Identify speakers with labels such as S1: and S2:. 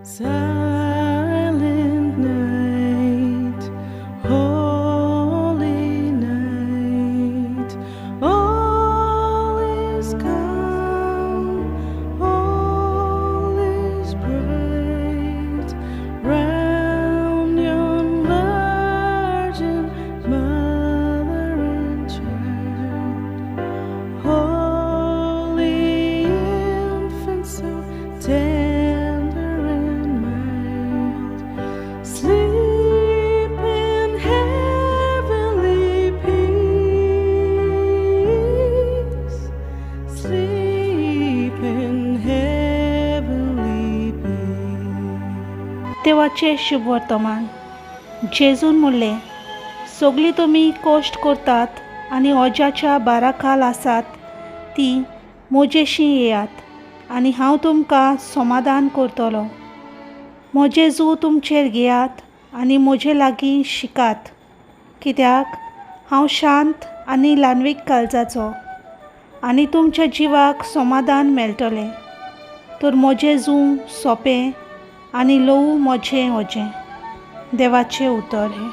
S1: Silent night, holy night, all is calm, all is bright, round yon virgin mother and child. Holy infant, so tender and mild, sleep in heavenly peace, sleep in heavenly peace.
S2: देवाचें शुभ वर्तमान. जेजून म्हणलें, सगळीं तुमी कश्ट करतात आनी ओज्याच्या बाराखाल आसात ती म्हजेशी येयात आनी हांव तुमकां समाधान करतलो. म्हजें जू तुमचेर घेयात आनी म्हजे लागीं शिकात, कित्याक हांव शांत आनी ल्हानवीक काळजाचो, आनी तुमच्या जिवाक समाधान मेळटलें. तर म्हजें जूं सोंपें आनी ल्हवू म्हजें ओजें. देवाचें उतर हें.